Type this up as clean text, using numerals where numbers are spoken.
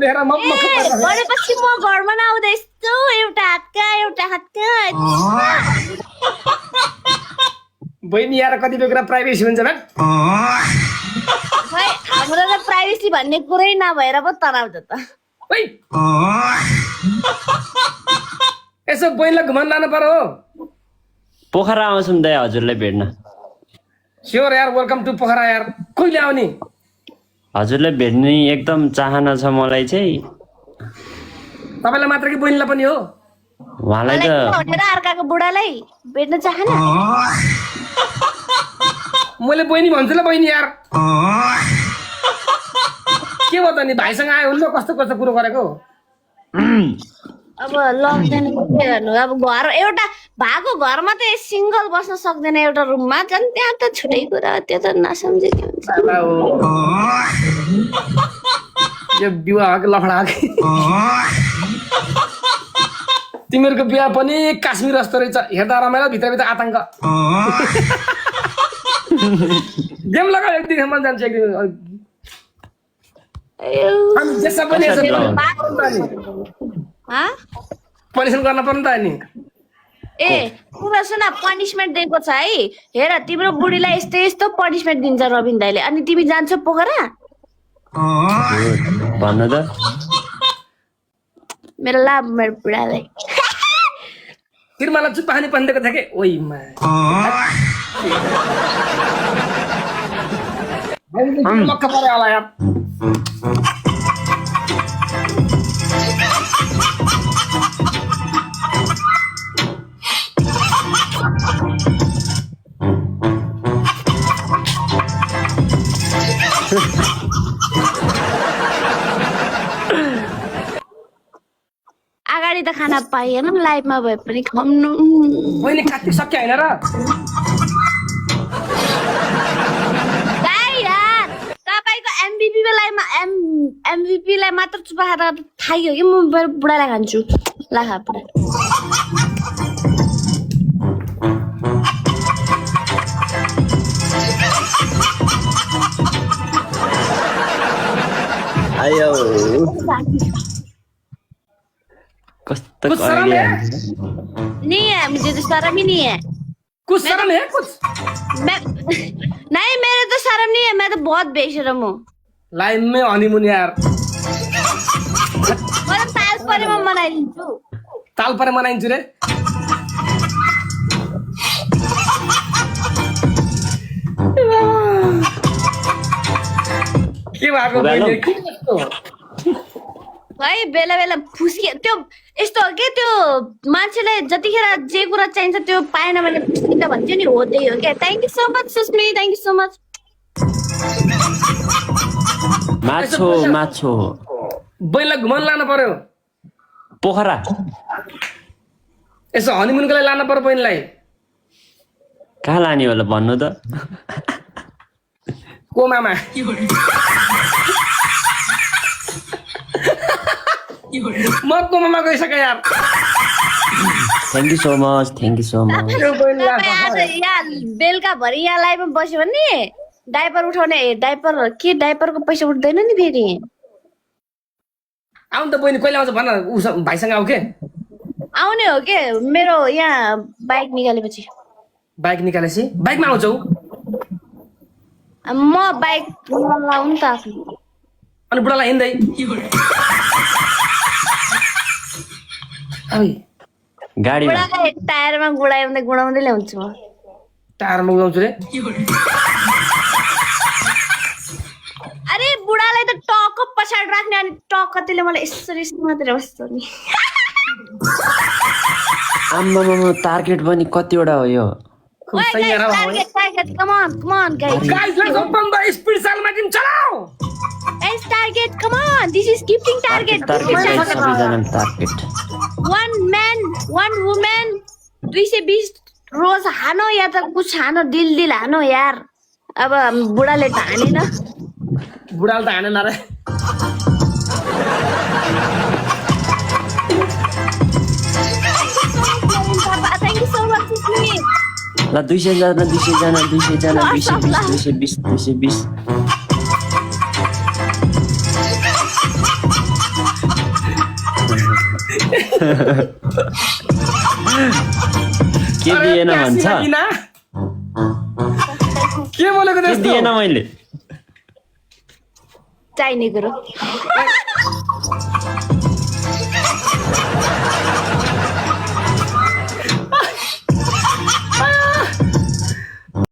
देखेर म मक्क पर्छ। भनेपछि म घरमा नआउँदा यस्तो एउटा हातका बहिनी यार कतिपय कुरा प्राइभेसी हुन्छ ना। खै हाम्रो त प्राइभेसी भन्ने कुरै नभएर पो तनाउ छ त। ओइ यसो बहिनीलाई घुमाउन लानु पर्यो हो। पोखरा आउँछौँ दाइ हजुरलाई भेट्न। स्योर यार वेलकम टु पोखरा यार। कहिले आउने? हजुरलाई भेट्ने एकदम चाहना छ मलाई चाहिँ। तपाईँलाई मात्र कि बहिनीलाई पनि हो? उहाँलाई मलाई त किन भनेर अर्काको बुढालाई भेट्न चाहना? मैले बहिनी भन्छु ल बहिनी यार। के भयो त नि भाइसँग आयो हुन्न कस्तो कस्तो कुरो गरेको? अब लग्दैन के गर्नु अब घर एउटा भएको घरमा त सिंगल बस्न सक्दैन एउटा रुममा झन् त्यहाँ त छुट्टै कुरा त्यो त नसम्झे के हुन्छ। बाबा हो। यो विवाह के लफडा के? तिमीहरूको बिहा पनि काश्मीर जस्तो रहेछ हेर्दा रमाइलो भित्रभित्र आतङ्क। गेम लगाऊ एक दिन मन जान्छ एक दिन। हामी जेसमा पनि यसो पनिसमेन्ट गर्न पर्छ नि त अनि। ए कुरा सुन पनिसमेन्ट दिएको छ है हेर तिम्रो बुढीलाई यस्तो यस्तो पनिसमेन्ट दिन्छ रबिन दाइले अनि तिमी जान्छौ पोखरा? भन्नु त मेरो लाभ मेरो बुढालाई तिर्माला चुप्पा खाने पनि दिएको थियो कि ओइ मा मक्क पर्यो होला यार। अगाडि त खाना पाइएन लाइफमा भए पनि खाउनु। मैले काट्नु सक्यो होइन र? तपाईँको एमभीपीलाई मात्र चुपा खाएर थाइयो कि म मेरो बुढालाई खान्छु ला खा बुढा। आयो कस्तो कुछ शर्म है? नहीं है मुझे तो शर्म ही नहीं है। कुछ शर्म है कुछ? नहीं मेरे तो शर्म नहीं है मैं तो बहुत बेशरम हूँ। लाइन में हनीमून यार। मैं ताल परे में मनाइदिन्छु। ताल परे मनाइदिन्छु रे। के भएको बहिनी के कस्तो? भाइ बेला बेला फुस्के त्यो यस्तो हो के त्यो मान्छेले जतिखेर जे कुरा चाहिन्छ त्यो पाएन भने फुस्किन्छ भन्थ्यो नि हो त्यही हो क्या। Thank you so much Susmi thank you so much. माछो बहिनीलाई घुमाउन लानु पर्यो पोखरा। यसो हनीमुनको लागि लानु पर्यो बहिनीलाई। कहाँ लाने होला भन्नु त? कोमामा। म कोमामा गइसकेँ यार। Thank you so much thank you so much. यहाँ बेलुकाभरि यहाँ लाइभमा बस्यो भने डाइपर उठाउने डाइपरको पैसा उठ्दैन नि फेरि। आउनु त बहिनी कहिले आउँछ भन भाइसँग आऊ के? आउने हो के मेरो यहाँ बाइक निकालेपछि। बाइक निकालेपछि बाइकमा आउँछौ? म बाइक आउनु त आफ्नो। अनि बुढालाई हिँड्दै गाडीमा बुढालाई टायरमा गुडाउँदै ल्याउँछु म। टायरमा गुडाउँछु रे? अरे बुढालाई त टक पछाडि राख्ने अनि टक त्यसले मलाई यसरी मात्र बस्छ नि। आम्मामा टार्गेट पनि कतिवटा हो यो? Target, come on, guys. Guys, let's open the speed salma team चलाओ. Guys, target, come on. This is gifting target. सबैजना target. One man, one woman. 220 रोज हानो या त कुछ हानो दिल हानो यार। अब बुढाले त हानेन। बुढाले त हानेन रे। Thank you so much, Susmi. ल 200 जना 220 के अरे, दिएन भन्छ प्यासी नदिना? के बोलेको के त्यस्तो दिएन मैले चाहिने कुरो